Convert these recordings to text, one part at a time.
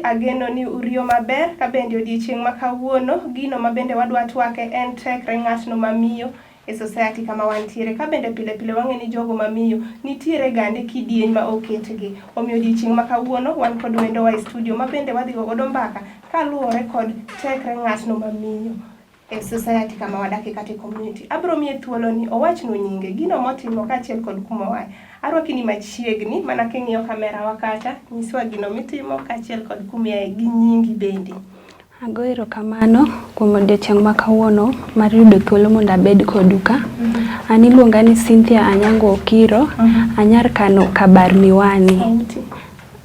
Ageno ni uriyo maber ka bende odiechieng' ma kawuono gino ma bende wadwa twake en tekre ng'atno mamiyo e society kama wantiere. Ka bende pile pile wang'e ni jogo mamiyo nitiere gande kidieny ma oketgi. Omiyo odiechieng' ma kawuono wan kod wendowa e studio ma bende wadhi go godo mbaka kaluwore kod tekre ng'atno mamiyo e society kama wadakie kata e community. Abro miye thuolo ni owachnu nyinge, gino motimo kaachiel kod kuma oaye. Arwaki ni machiegni mana king'iyo kamera wa kacha, nyiswa gino mitimo kaachiel kod kumiaye gi nyingi bende. Ago erokamano kuom odiechieng' ma kawuono mar yudo thuolo mondo abed kodu ka. An iluonga ni Cynthia Anyango Okiro, anyar Kano Kabar Miwani.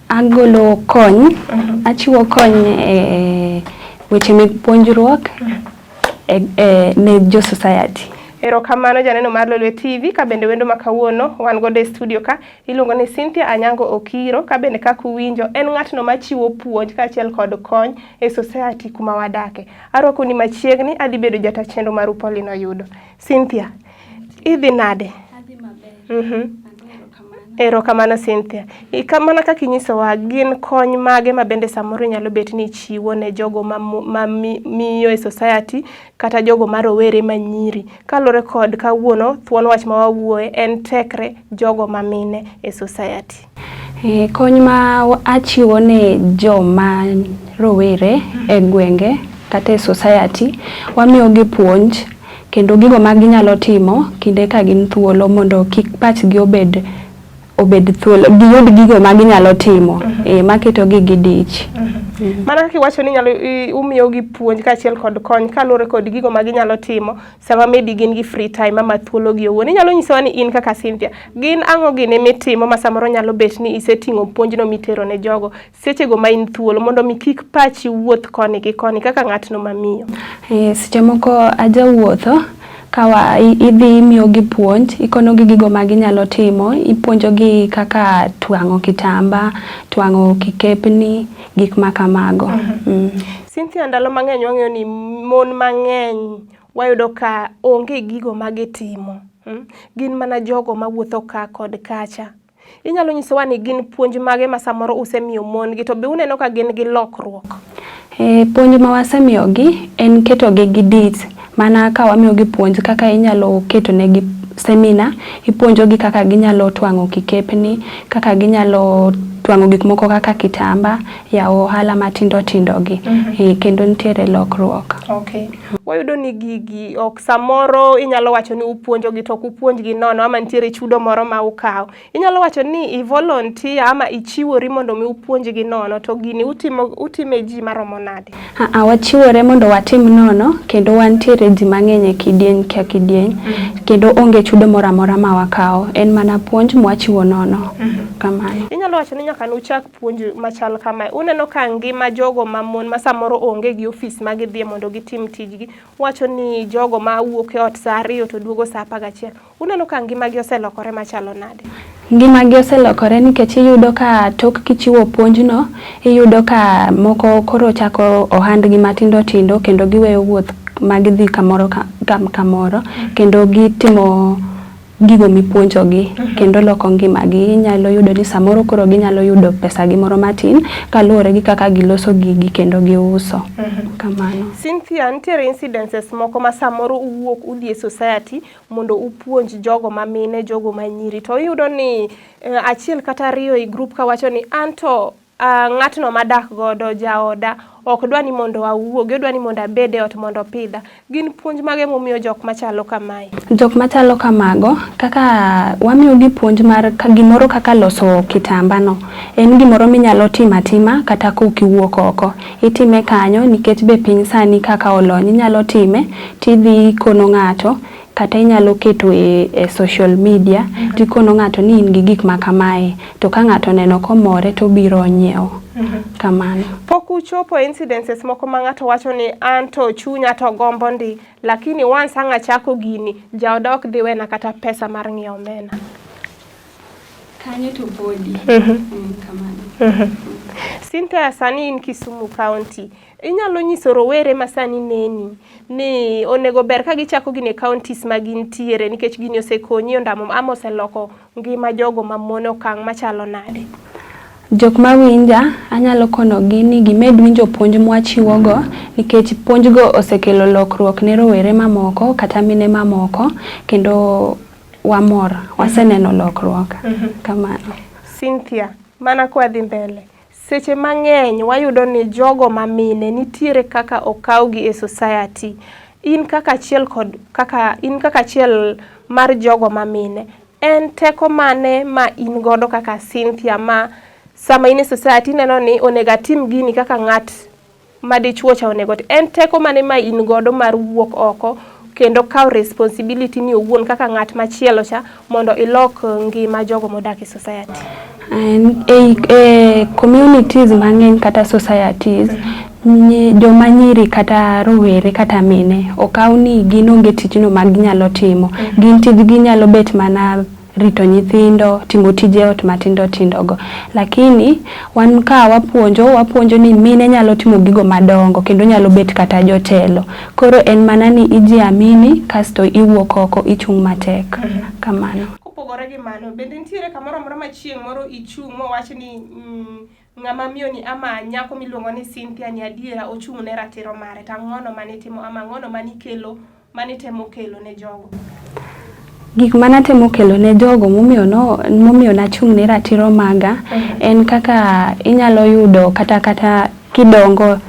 Agolo kony, achiwo kony e weche mek puonjruok ne jo society. Erokamano janeno mar Lolwe TV ka bende wendo ma kawuono wan godo e studio ka iluongo ni Cynthia Anyango Okiro ka bende kaka uwinjo en ng'atno machiwo puonj kaachiel kod kony e society kuma wadake. Arwako ni machiegni adhi bedo jata chenro maru Pauline Oyudo. Cynthia, idhi nade? Adhi maber. Erokamano Cynthia. Mana kaka inyisowa, gin kony mage ma bende samoro inyalo bet ni ichiwo ne jogo ma miyo e society kata jogo ma rowere ma nyiri kaluwore kod kawuono thuon wach ma wawuoye en tekre jogo ma mine e society. Kony ma achiwo ne joma rowere e gwenge kata e society, wamiyogi puonj kendo gigo ma ginyalo timo kinde ka gin thuolo mondo kik pachgi obed obed thuolo, giyud gigo ma ginyalo timo maketogi gi dich. Mana kaka iwacho ni inyalo umiyogi puonj kaachiel kod kony kaluwore kod gigo ma ginyalo timo sama maybe gin gi free time ama thuolo gi owuon. Inyalo nyisowa ni in kaka Cynthia, gin ang'o gini mitimo ma samoro nyalo bet ni iseting'o puonjno mitero ne jogo sechego ma in thuolo mondo mi kik pachi wuoth koni gi koni kaka ng'atno mamiyo? Seche moko ajawuotho kawa idhi imiyogi puonj, ikonogi gigo ma ginyalo timo, ipuonjogi kaka twang'o kitamba, twang'o kikepni, gik ma kamago. Cynthia, ndalo mang'eny wang'eyo ni mon mang'eny wayudo ka onge gigo ma gitimo. Gin mana jogo mawuotho ka kod kacha. Inyalo nyisowa ni gin puonj mage ma samoro usemiyo mon gi to be uneno ka gin gi lokruok? Puonj ma wasemiyogi en ketogi gi dich. Mana ka wamiyogi puonj kaka inyalo keto negi seminar, ipuonjogi kaka ginyalo twang'o kikepni, kaka ginyalo twang'o gik moko kaka kitamba, yawo ohala matindo tindo gi. Kendo nitiere lokruok. Okay. Wayudo ni gigi ok samoro inyalo wacho ni upuonjogi to ok upuonjgi nono ama nitiere chudo moro ma ukawo. Inyalo wacho ni i volunteer ama ichiwori mondo mi upuonjgi nono to gini utimo utime ji maromo nade? Wachiwore mondo watim nono kendo wantiere ji mang'eny e kidieny ka kidieny kendo onge chudo moro amora ma wakawo, en mana puonj mwachiwo nono. Kamano. Inyalo wacho ni nyaka nuchak puonj machal kamae. Uneno ka ngima jogo ma mon ma samoro onge gi ofis ma gidhie mondo gitim tijgi. Wacho ni jogo ma wuok e ot saa 2 to duogo saa 11. Uneno ka ngimagi oselokore machalo nade? Ngimagi oselokore nikech iyudo ka tok kichiwo puonjno, iyudo ka moko koro chako ohandgi matindo tindo kendo giweyo wuoth ma gidhi kamoro kamoro kendo gitimo gigo mipuonjogi kendo loko ngimagi. Inyalo yudo ni samoro koro ginyalo yudo pesa gi moro matin kaluwore gi kaka giloso gigi kendo giuso. Kamano. Cynthia, nitiere incidences moko ma samoro uwuok udhi e society mondo upuonj jogo ma mine, jogo ma nyiri to iyudo ni achiel kata ariyo e group kawacho ni anto ng'atno madak godo jaoda ok dwa ni mondo awuogi, odwa ni mondo abed e ot mondo opidha. Gin puonj mage mumiyo jok machalo kamae? Jok machalo kamago, kaka wamiyogi puonj mar gimoro kaka loso kitambano, en gimoro minyalo timo atima kata kok iwuok oko. Itime kanyo nikech be piny sani kaka olony, inyalo time tidhi ikono ng'ato kata inyalo keto e social media tikono ng'ato ni in gi gik ma kamae, to ka ng'ato oneno komore to obiro onyiewo. Kamano. Pok uchopo e incidences moko ma ng'ato wacho ni an to chunya to gombo ndi, lakini once ang' achako gini, jaoda ok dhi wena kata pesa mar ng'iewo omena. Kanyo to podi. Kamano. Cynthia, sani in Kisumu County. Inyalo nyiso rowere ma sani neni ni onego ber ka gichako gini e counties ma gintiere nikech gini osekonyi ondamo ama oseloko ngima jogo ma mon e okang' machalo nade? Jok mawinja anyalo konogi ni gimed winjo puonj mwachiwogo nikech puonjgo osekelo lokruok ne rowere mamoko kata mine mamoko kendo wamor, waseneno lokruok. Kamano. Cynthia, mana kwadhi mbele, seche mang'eny wayudo ni jogo ma mine nitiere kaka okawgi e society. In kaka achiel kod kaka in kaka achiel mar jogo ma mine, en teko mane ma in godo kaka Cynthia ma sama in e society ineno ni onego atim gini kaka ng'at ma dichuo cha onego otim. En teko mane ma in godo mar wuok oko kendo kawo responsibility ni owuon kaka ng'at machielo cha mondo ilok ngima jogo modak e society? E communities mang'eny kata societies, joma nyiri kata rowere kata mine okaw ni gin onge tijno ma ginyalo timo. Gin tijgi nyalo bet mana rito nyithindo, timo tije ot matindo tindo go. Lakini wan ka wapuonjo, wapuonjo ni mine nyalo timo gigo madongo kendo nyalo bet kata jotelo. Koro en mana ni ijiamini kasto iwuok oko ichung' matek. Kamano. Kopogore gi mano, bende nitiere kamoro amora ma chieng' moro ichung' mowach ni ng'ama miyo ni ama nyako miluongo ni Cynthia ni adiera ochung' ne ratiro mare, to ang'ono manitimo ama ang'ono manikelo manitemo kelo ne jogo? Gik manatemo kelo ne jogo momiyo no momiyo nachung' ne ratiro maga en kaka inyalo yudo kata kidongo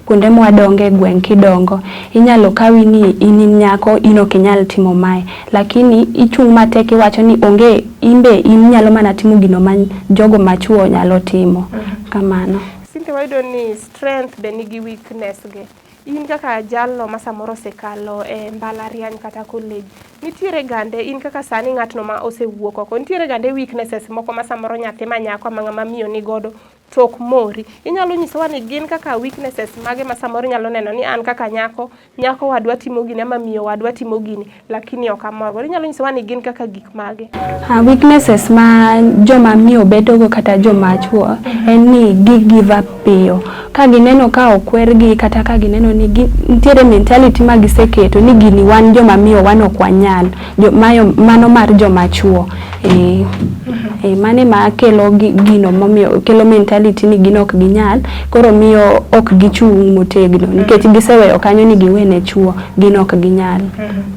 kuonde mwadonge e gweng' kidongo inyalo kawi ni in nyako in ok inyal timo mae, lakini ichung' matek iwacho ni onge in be in inyalo mana timo gino ma jogo machuo nyalo timo. Kamano. Cynthia, wayudo ni strength be nigi weakness ge. In kaka jalno ma samoro osekalo e mbalariany kata college, nitiere gande in kaka sani ng'atno ma osewuok oko, nitiere gande weaknesses moko ma samoro nyathi ma nyako ama ng'ama miyo ni godo to ok mori. Inyalo nyisowa ni gin kaka weaknesses mage ma samoro inyalo neno ni an kaka nyako, nyako wadwa timo gini ama miyo wadwa timo gini, lakini ok amor godo. Inyalo nyisowa ni gin kaka gik mage? Weaknesses ma joma miyo bedogo kata joma chuo en ni gi give up piyo. Ka gineno ka okwergi kata ka gineno ni nitiere mentality ma giseketo ni gini wan joma miyo wan ok wanyal. Mano mar joma chuo. Mano ema kelo gino momiyo kelo mentality ni gin ok ginyal, koro miyo ok gichung' motegno nikech giseweyo kanyo ni giwene chuo, gin ok ginyal.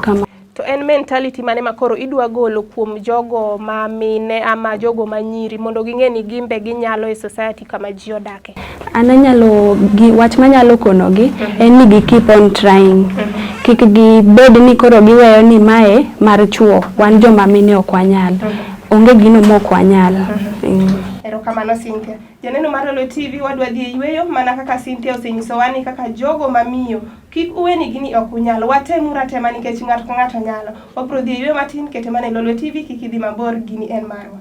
Kama. To en mentality mane ma koro idwa golo kuom jogo ma mine ama jogo ma nyiri mondo ging'e ni gin be ginyalo e society kama ji odake? An anyalo wach manyalo konogi en ni gi keep on trying. Kik gibed ni koro giweyo ni mae mar chuo, wan joma mine ok wanyal. Onge gino mok wanyal. Erokamano Cynthia. Janeno mar Lolwe TV wadwa dhi e yweyo mana kaka Cynthia osenyisowa ni kaka jogo mamiyo kik uwe ni gini ok unyal. Watemuru atema nikech ng'ato ka ng'ato nyalo. Wabiro dhi e yweyo matin, kete mana e Lolwe TV kik idhi mabor, gini en marwa.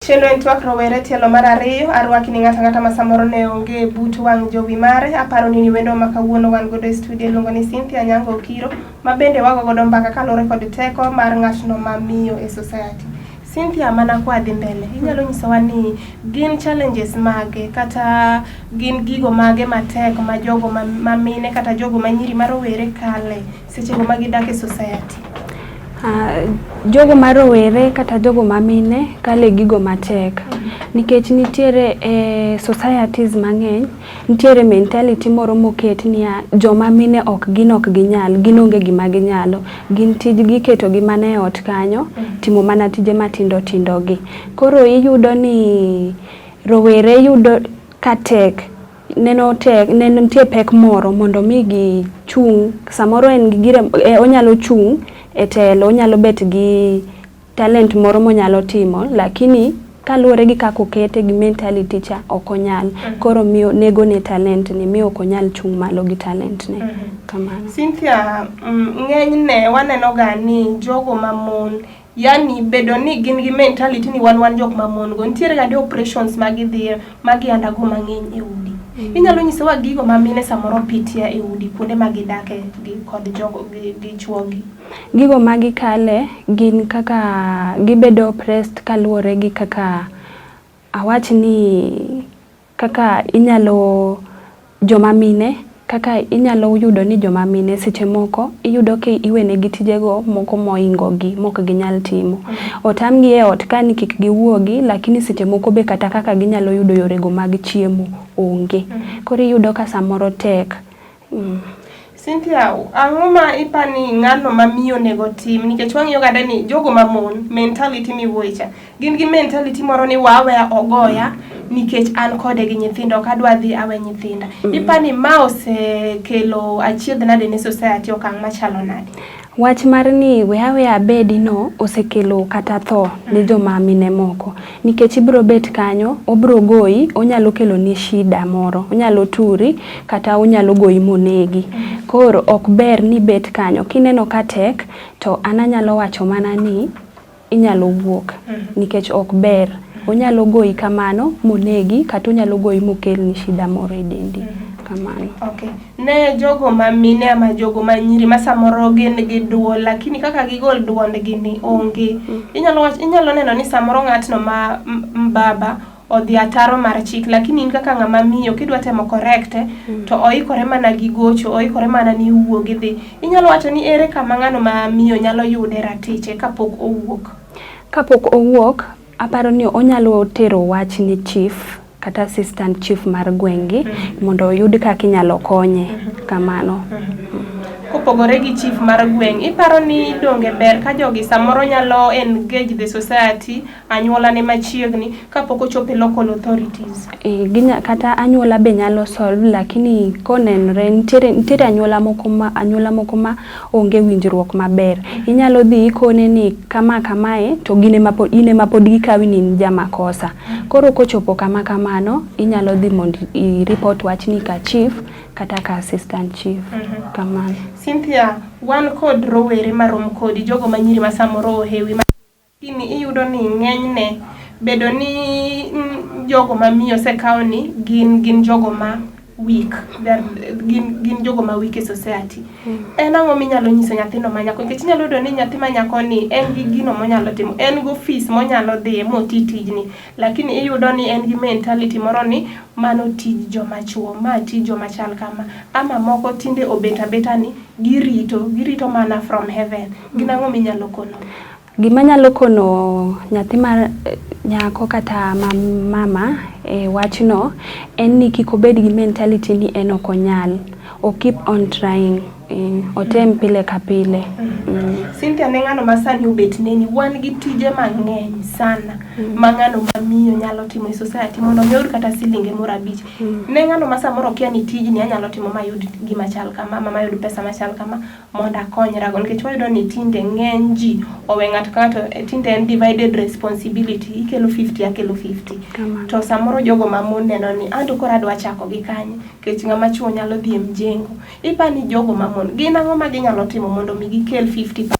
Chenro en twak rowere tielo mar ariyo, arwaki ni ng'ato ang'ata ma samoro ne onge but wang' jowi mare. Aparo ni ni wendo ma kawuono wan godo e studio iluongo ni Cynthia Nyango Okiro, ma bende wago godo mbaka kaluwore kod teko mar ng'atno ma miyo e society. Cynthia, mana kwa dhi mbele, inyalo nyisowa ni gin challenges mage kata gin gigo mage matek ma jogo ma mine kata jogo ma nyiri ma rowere kale sechego ma gidak e society? Jogo ma rowere kata jogo ma mine kale gigo matek nikech nitiere e societies mang'eny nitiere mentality moro moket niya joma mine ok gin ok ginyal, gin onge gima ginyalo, gin tijgi iketogi mana e ot kanyo timo mana tije matindo tindo gi. Koro iyudo ni rowere yudo ka tek neno tek neno nitie pek moro mondo mi gichung' samoro en gi gire onyalo chung' e telo, onyalo bet gi talent moro monyalo timo lakini kaluwore gi kaka okete gi mentality cha ok onyal. Koro miyo nego ne talent ni miyo ok onyal chung' malo gi talent ne. Kamano. Cynthia, ng'enyne waneno ga ni jogo ma mon yani bedo ni gin gi mentality ni wan jok ma mon go nitiere ga operations ma gidhiye ma gi undergo mang'eny e udi. Inyalo nyisowa gigo ma mine samoro pitia e udi kuonde ma gidake gi kod jogo gi chuogi? Gigo ma gikale gin kaka gibedo oppressed kaluwore gi kaka awach ni kaka inyalo joma mine kaka inyalo yudo ni joma mine seche moko iyudo ki iwenegi tijego moko moingo gi mok ginyal timo. Otamgi e ot ka ni kik giwuogi lakini seche moko be kata kaka ginyalo yudo yorego mag chiemo onge. Koro iyudo ka samoro tek. Cynthia, ang'o ma ipani ng'ano ma miyo onego tim nikech wang'iyo gande ni jogo ma mon mentality miwuoye cha gin gi mentality moro ni waweya ogoya nikech an kode gi nyithindo ok adwa dhi awe nyithinda. Ipani ma osekelo achiedh nade ne society okang' machalo nade? Wach mar ni we aweya abedi no osekelo kata tho ne joma mine moko nikech ibro bet kanyo obro goyi onyalo kelo ni shida moro onyalo turi kata onyalo goyi monegi. Koro ok ber ni bet kanyo kineno ka tek to an anyalo wacho mana ni inyalo wuok nikech ok ber. Onyalo goyi kamano monegi kata onyalo goyi mokelni shida moro e dendi kamano. Okay. Ne jogo ma mine ama jogo ma nyiri ma samoro gin gi duol lakini kaka gigol duondgi ni onge. Inyalo neno ni samoro ng'atno ma mbaba odhi ataro mar chik lakini in kaka ng'ama miyo kidwa temo correct to oikore mana gi gocho, oikore mana ni iwuog idhi. Inyalo wacho ni ere kama ng'ano ma miyo nyalo yude ratiche kapok owuok? Kapok owuok, aparo ni onyalo tero wach ne chief kata assistant chief mar gweng'gi mondo oyud kaka inyalo konye kamano. Kopogore gi chief mar gweng', iparo ni donge ber ka jogi samoro nyalo engage the society anyuola ne machiegni kapok ochopo e local authorities? Kata anyuola be nyalo solve lakini konenore nitiere anyuola moko ma onge winjruok maber. Inyalo dhi ikone ni kama kamae to gin in ema pod gikawi ni in jamakosa. Koro kochopo kama kamano inyalo dhi mondo i report wachni ka chief kata ka assistant chief. Kamano. Cynthia, wan kod rowere marom kodi, jogo ma nyiri ma samoro ohewi lakini iyudo ni ng'enyne bedo ni jogo ma miyo osekaw ni gin jogo ma weak, gin jogo ma weak e society. En ang'o minyalo nyiso nyathino ma nyako? Nikech inyalo yudo ni nyathi ma nyako ni en gi gino monyalo timo, en gi ofis monyalo dhiye moti tijni, lakini iyudo ni en gi mentality moro ni mano tij joma chuo, ma tij joma chal kama. Ama moko tinde obet abeta ni girito mana from heaven. Gin ang'o minyalo kono? Gima nyalo kono nyathi mar nyako kata mama e wachno en ni kik obed gi mentality ni en ok onyal. O keep on trying. Otem pile ka pile. Cynthia, ne ng'ano ma sani obet neni, wan gi tije mang'eny sana ma ng'ano ma miyo nyalo timo e society mondo mi oyud kata silinge moro abich. Ne ng'ano ma samoro kia ni tijni anyalo timo mayud gima chal kama ama mayud pesa machal kama mondo akonyrago nikech wayudo ni tinde ng'eny ji owe ng'ato ka ng'ato tinde en divided responsibility ikelo 50 akelo 50. To samoro jogo ma mon neno ni anto koro adwa chako gi kanye nikech ng'ama chuo nyalo dhi e mjengo. Ipani jogo ma mon gin ang'o ma ginyalo timo mondo mi gikel 50%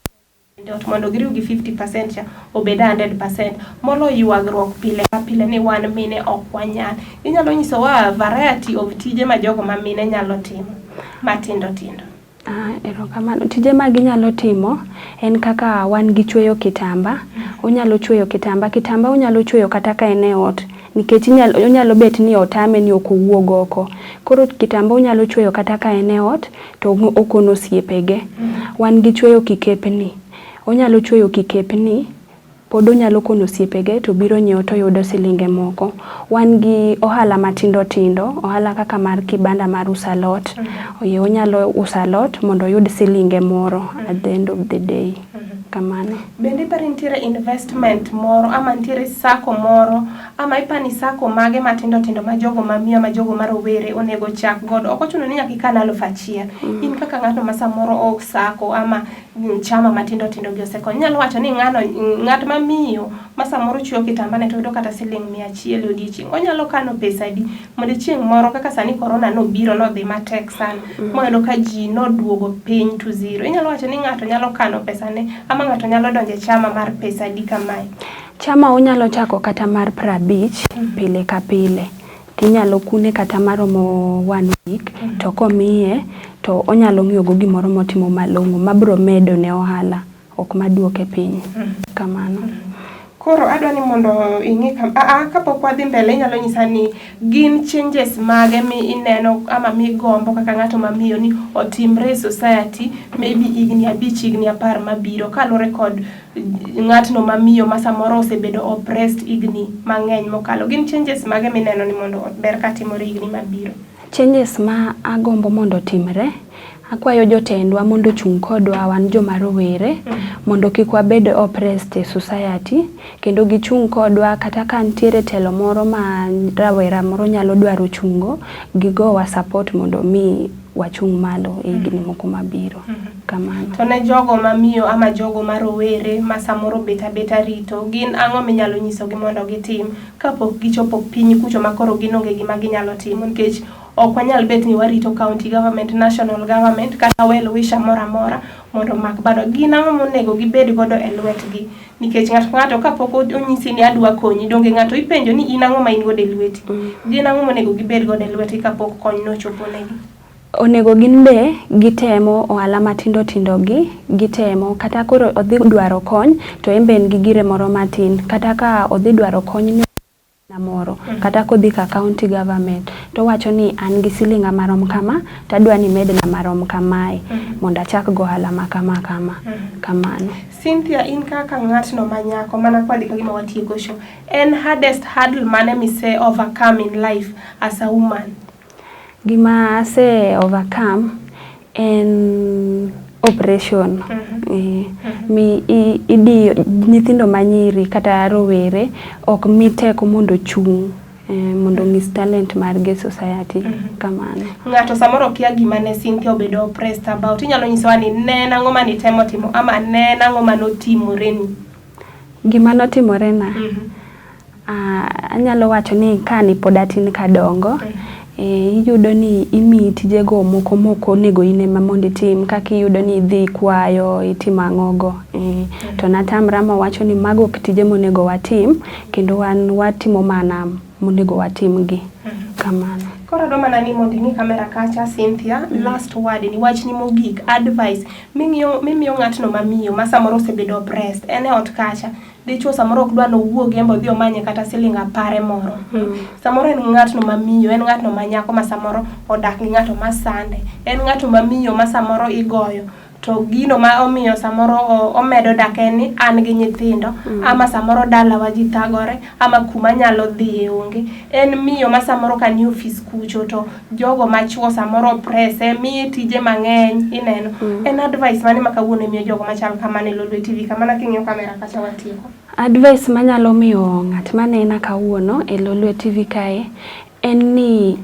ot mondo giriw gi 50% cha obed 100% molo ywagruok pile ka pile ni wan mine ok wanyal. Inyalo nyisowa variety of tije ma jogo ma mine nyalo timo matindo tindo. Erokamano. Tije ma ginyalo timo en kaka wan gi chweyo kitamba. Onyalo chweyo kitamba. Kitamba onyalo chweyo kata ka en e ot nikech onyalo bet ni otame ni ok owuog oko. Koro kitamba onyalo chweyo kata ka en e ot to okono osiepege. Wan gi chweyo kikepni. Onyalo chweyo kikepni pod onyalo kono osiepege to biro nyiewo to oyudo silinge moko. Wan gi ohala matindo tindo, ohala kaka mar kibanda mar uso alot. Onyalo uso alot mondo oyud silinge moro at the end of the day. Kamano. Bende iparo nitiere investment moro ama nitiere sacco moro ama ipani sacco mage matindo tindo ma jogo ma miyo ama jogo ma rowere onego chak godo? Ok ochuno ni nyaka ikan 1000. In kaka ng'ato ma samoro ok sacco ama chama matindo tindo gi osekonyo. Inyalo wacho ni ng'ano ng'at ma miyo ma samoro chweyo kitamba ne to yudo kata siling 100 e odiochieng'. Onyalo kano pesa adi mondo chieng' moro kaka sani corona nobiro nodhi matek sana moyudo ka ji noduogo piny to zero. Inyalo wacho ni ng'ato nyalo kano pesa ne ama ng'ato nyalo donjo e chama mar pesa adi kamae? Chama onyalo chako kata mar 50 pile ka pile. Tinyalo kune kata maromo one week to komiye to onyalo ng'iewo go gimoro motimo malong'o mabiro medo ne ohala ok maduoke piny. Kamano. Koro adwa ni mondo ing'i kam aa kapok wadhi mbele inyalo nyisa ni gin changes mage mi ineno ama migombo kaka ng'ato mamiyo ni otimre e society maybe higni 5, higni 10 mabiro kaluwore kod ng'atno mamiyo ma samoro osebedo oppressed higni mang'eny mokalo. Gin changes mage mineno ni mondo ber katimore higni mabiro? Changes ma agombo mondo otimre, akwayo jotendwa mondo ochung' kodwa wan joma rowere mondo kik wabed oppressed e society kendo gichung' kodwa kata ka nitiere telo moro ma rawera moro nyalo dwaro chungo, gigowa support mondo mi wachung' malo e higni moko mabiro. Kamano. To ne jogo mamiyo ama jogo ma rowere ma samoro obet abeta rito, gin ang'o minyalo nyisogi mondo gitim kapok gichopo piny kucho ma koro gin onge gima ginyalo timo nikech ok wanyal bet ni warito county government, national government kata well wisher moro amora mondo omak badwa. Gin ang'o monego gibed godo e lwetgi? Nikech ng'ato ka ng'ato kapok onyisi ni adwa konyi, donge ng'ato ipenjo ni in ang'o ma in godo e lweti? Gin ang'o monego gibed godo e lwetgi kapok kony no ochopo negi? Onego gin be gitemo ohala matindo tindo gi, gitemo kata koro odhi dwaro kony to en be en gi gire moro matin. Kata ka odhi dwaro kony moro kata kodhi ka county government to owacho ni an gi silinga marom kama to adwa ni imedna marom kamae mondo achak go ohala ma kama kama. Kamano. Cynthia, in kaka ng'atno ma nyako mana kwadhi ka gima watieko show, en hardest hurdle mane mise overcome in life as a woman? Gima ase overcome en operation. Mi idiyo nyithindo manyiri kata rowere ok mi teko mondo ochung' mondo onyis talent margi e society. Kamano. Ng'ato samoro kia gima ne Cynthia obedo oppressed about. Inyalo nyisowa ni ne en ang'o mane itemo timo ama ne en ang'o mane otimoreni? Gima notimorena? Anyalo wacho ni kane pod atin kadongo, iyudo ni imiyi tijego moko mok onego in ema mondo itim kaka iyudo ni idhi ikwayo, itimo ang'o go. To natamra mawacho ni mago ok tije monego watim kendo wan watimo mana monego watim gi. Kamano. Koro adwa mana ni mondo ing'i kamera kacha Cynthia, last word ni wachni mogik, advice mimiyo ng'atno mamiyo ma samoro osebedo oppressed, en e ot kacha, dichuo samoro ok dwa nowuogi en be odhi omanye kata siling apare moro. Samoro en ng'atno mamiyo, en ng'atno ma nyako ma samoro odak gi ng'ato masande, en ng'ato mamiyo ma samoro igoyo to gino ma omiyo samoro omedo dak en ni an gi nyithindo ama samoro dalawa ji thagore ama kuma anyalo dhiye onge. En miyo ma samoro ka nie ofis kucho to jogo machuo samoro oppress e, miye tije mang'eny ineno. En advice mane ma kawuono imiyo jogo machal kamano e Lolwe TV kamana king'iyo kamera kacha watieko? Advice manyalo miyo ng'at manena kawuono e Lolwe TV kae en ni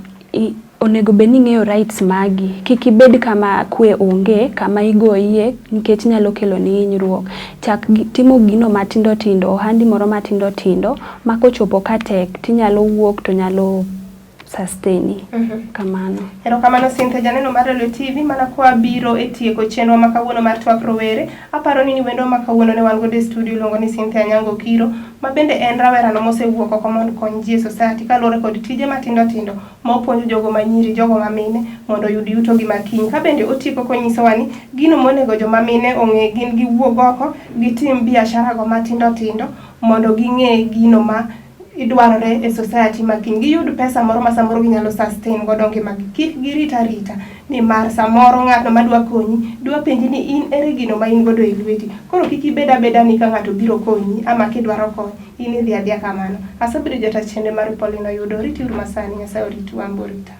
onego bed ni ing'eyo rights magi. Kik ibed kama kwe onge, kama igoyie nikech nyalo kelo ni hinyruok. Chak timo gino matindo tindo, ohandi moro matindo tindo ma kochopo ka tek tinyalo wuok to nyalo sustain. Kamano. Erokamano Cynthia, janeno mar Lolwe TV, mana kwa biro e tieko chenro ma kawuono mar twak rowere. Aparo ni wendo ma kawuono ne wan godo e studio iluongo ni Cynthia Anyango Okiro, ma bende en rawerano mosewuok oko mondo okony ji e society kaluwore kod tije matindo tindo ma opuonjo jogo manyiri, jogo mamine mondo oyud yuto gi makiny. Ka bende otieko konyisowa ni gino monego joma mine ong'e gin giwuog oko gitim biashara go matindo tindo mondo ging'e gino ma idwarore e society ma kiny. Giyud pesa moro ma samoro ginyalo sustain godo ngimagi. Kik girit arita nimar samoro ng'atno madwa konyi dwa penji ni in ere gino ma in godo e lweti. Koro kik ibed abeda ni ka ng'ato biro konyi ama kidwaro kony in idhi adhiya kamano. Asebedo jata chenro mar Pauline Oyudo. Rituru masani, Nyasaye oritu, an be orita.